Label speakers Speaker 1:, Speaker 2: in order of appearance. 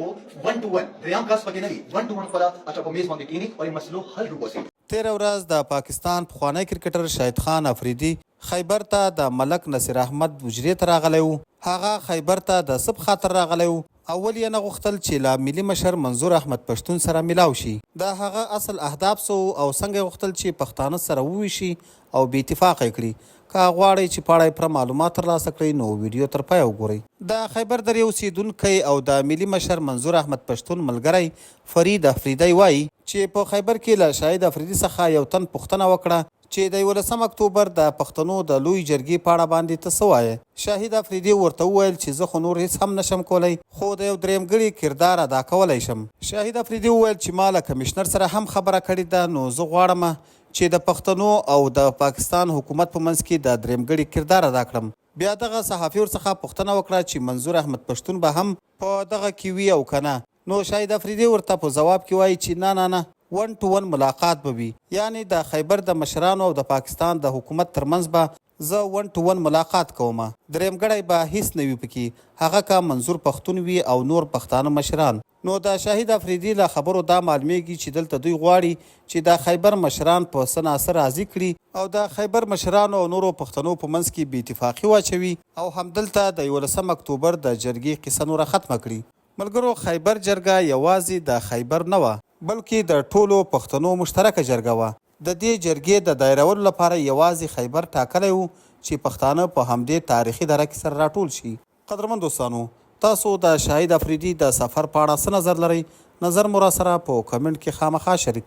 Speaker 1: ون ټو ون، دریم کس پکې نه وي، ون ټو ون خپله اچھا په میز باندې کینی او یې مسلو حل روباسي.
Speaker 2: تېره ورځ د پاکستان پخوانی کرکټر شاهد خان افریدي خیبر ته د ملک نصیر احمد حجرې ته راغلی و. هغه خیبر ته د څه په خاطر راغلی و او ولې یې نه غوښتل چې له ملي مشر منظور احمد پښتون سره ملاو شي؟ د هغه اصل اهداف څه وو او څنګه یې غوښتل چې پښتانه سره وویشي او بې اتفاقه یې کړي؟ که غواړئ چې په اړه یې پوره معلومات ترلاسه کړئ نو ویډیو تر پایه وګورئ. د خیبر درې اوسېدونکی او د ملي مشر منظور احمد پښتون ملګری فرید افریدی وايي، چې په خیبر کې له شاهد افریدي څخه یو تن پوښتنه وکړه چې د یولسم اکتوبر د پښتنو د لویې جرګې په اړه باندې ته څه وایې؟ شاهد افریدي ورته وویل چې زه خو نور هیڅ هم نه شم کولی خو د یو درېیمګړي کردار ادا کولی شم. شاهد افریدي وویل چې ما له کمشنر سره هم خبره کړې ده نو زه غواړم چې د پښتنو او د پاکستان حکومت په منځ کې د درېیمګړي کردار ادا کړم. بیا دغه صحافي ورڅخه پوښتنه وکړه چې منظور احمد پښتون به هم په دغه کې وي او که نه؟ نو شاهد افریدي ورته په ځواب کې وايي چې نه نه نه ون ټو ون ملاقات به وي یعنې د خیبر د مشرانو او د پاکستان د حکومت تر منځ به زه ون ټو ون ملاقات کوم درېیمګړی به هیڅ نه وي پکې هغه که منظور پښتون وي او نور پښتانه مشران. نو د شاهد افریدي له خبرو دا معلومېږي چې دلته دوی غواړي چې د خیبر مشران په څه نا څه راضي کړي او د خیبر مشرانو او نورو پښتنو په منځ کې بې اتفاقي واچوي او همدلته د یولسم اکتوبر د جرګې قصه نوره ختمه کړي. ملګرو خیبر جرګه یوازې د خیبر نه وه بلکې د ټولو پښتنو مشترکه جرګه وه. د دې جرګې د دایرولو لپاره یوازې خیبر ټاکلی و چې پښتانه په همدې تاریخي دره کې سره راټول شي. قدرمن دوستانو تاسو د شاهد افریدي د سفر په اړه څه نظر لرئ؟ نظر مو راسره په کمنټ کې خامخا شریک.